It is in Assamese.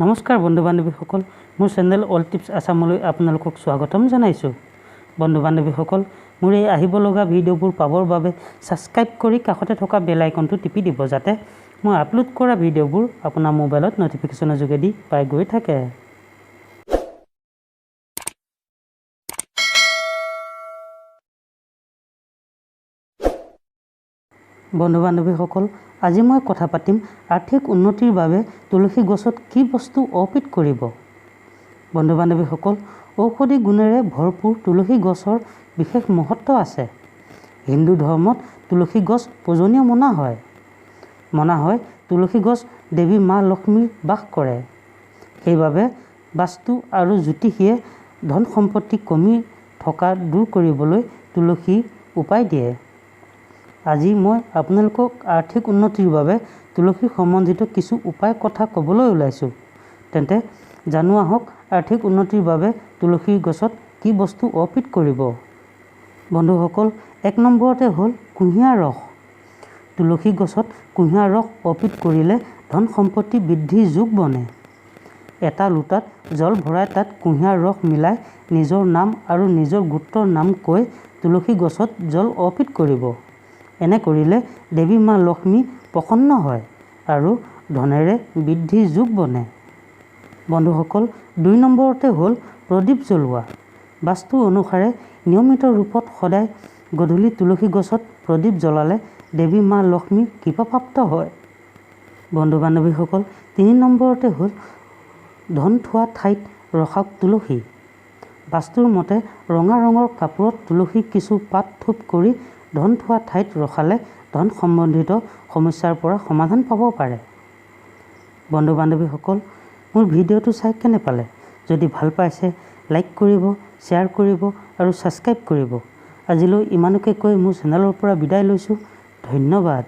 নমস্কাৰ বন্ধু বান্ধৱীসকল, মোৰ চেনেল অল টিপছ আছামলৈ আপোনালোকক স্বাগতম জনাইছোঁ। বন্ধু বান্ধৱীসকল, মোৰ এই আহিব লগা ভিডিঅ'বোৰ পাবৰ বাবে ছাবস্ক্ৰাইব কৰি কাষতে থকা বেল আইকনটো টিপি দিব, যাতে মই আপলোড কৰা ভিডিঅ'বোৰ আপোনাৰ মোবাইলত ন'টিফিকেশ্যনৰ যোগেদি পাই গৈ থাকে। বন্ধু বান্ধৱীসকল, আজি মই কথা পাতিম আৰ্থিক উন্নতিৰ বাবে তুলসী গছত কি বস্তু অৰ্পিত কৰিব। বন্ধু বান্ধৱীসকল, ঔষধি গুণেৰে ভৰপূৰ তুলসী গছৰ বিশেষ মহত্ব আছে। হিন্দু ধৰ্মত তুলসী গছ পূজনীয় মনা হয়। মনা হয় তুলসী গছ দেৱী মা লক্ষ্মীৰ বাস কৰে। সেইবাবে বাস্তু আৰু জ্যোতিষীয়ে ধন সম্পত্তি কমি থকা দূৰ কৰিবলৈ তুলসী উপায় দিয়ে। আজি মই আপোনালোকক আৰ্থিক উন্নতিৰ বাবে তুলসী সম্বন্ধিত কিছু উপায় কথা ক'বলৈ ওলাইছোঁ। তেন্তে জানো আহক আৰ্থিক উন্নতিৰ বাবে তুলসী গছত কি বস্তু অৰ্পিত কৰিব। বন্ধুসকল, এক নম্বৰতে হ'ল কুঁহিয়াৰ ৰস। তুলসী গছত কুঁহিয়াৰ ৰস অৰ্পিত কৰিলে ধন সম্পত্তি বৃদ্ধিৰ যোগ বনে। এটা লোটাত জল ভৰাই তাত কুঁহিয়াৰ ৰস মিলাই নিজৰ নাম আৰু নিজৰ গোত্ৰৰ নাম কৈ তুলসী গছত জল অৰ্পিত কৰিব। এনে কৰিলে দেৱী মা লক্ষ্মী প্ৰসন্ন হয় আৰু ধনেৰে বৃদ্ধিৰ যোগ বনে। বন্ধুসকল, দুই নম্বৰতে হ'ল প্ৰদীপ জ্বলোৱা। বাস্তু অনুসাৰে নিয়মিত ৰূপত সদায় গধূলি তুলসী গছত প্ৰদীপ জ্বলালে দেৱী মা লক্ষ্মী কৃপাপ্ৰাপ্ত হয়। বন্ধু বান্ধৱীসকল, তিনি নম্বৰতে হ'ল ধন থোৱা ঠাইত ৰখা তুলসী। বাস্তুৰ মতে ৰঙা ৰঙৰ কাপোৰত তুলসী কিছু পাত থোপ কৰি ধন থোৱা ঠাইত ৰখালে ধন সম্বন্ধিত সমস্যাৰ পৰা সমাধান পাব পাৰে। বন্ধু বান্ধৱীসকল, মোৰ ভিডিঅ'টো চাই কেনে পালে? যদি ভাল পাইছে লাইক কৰিব, শ্বেয়াৰ কৰিব আৰু ছাবস্ক্ৰাইব কৰিব। আজিলৈ ইমানকে কৈ মোৰ চেনেলৰ পৰা বিদায় লৈছোঁ। ধন্যবাদ।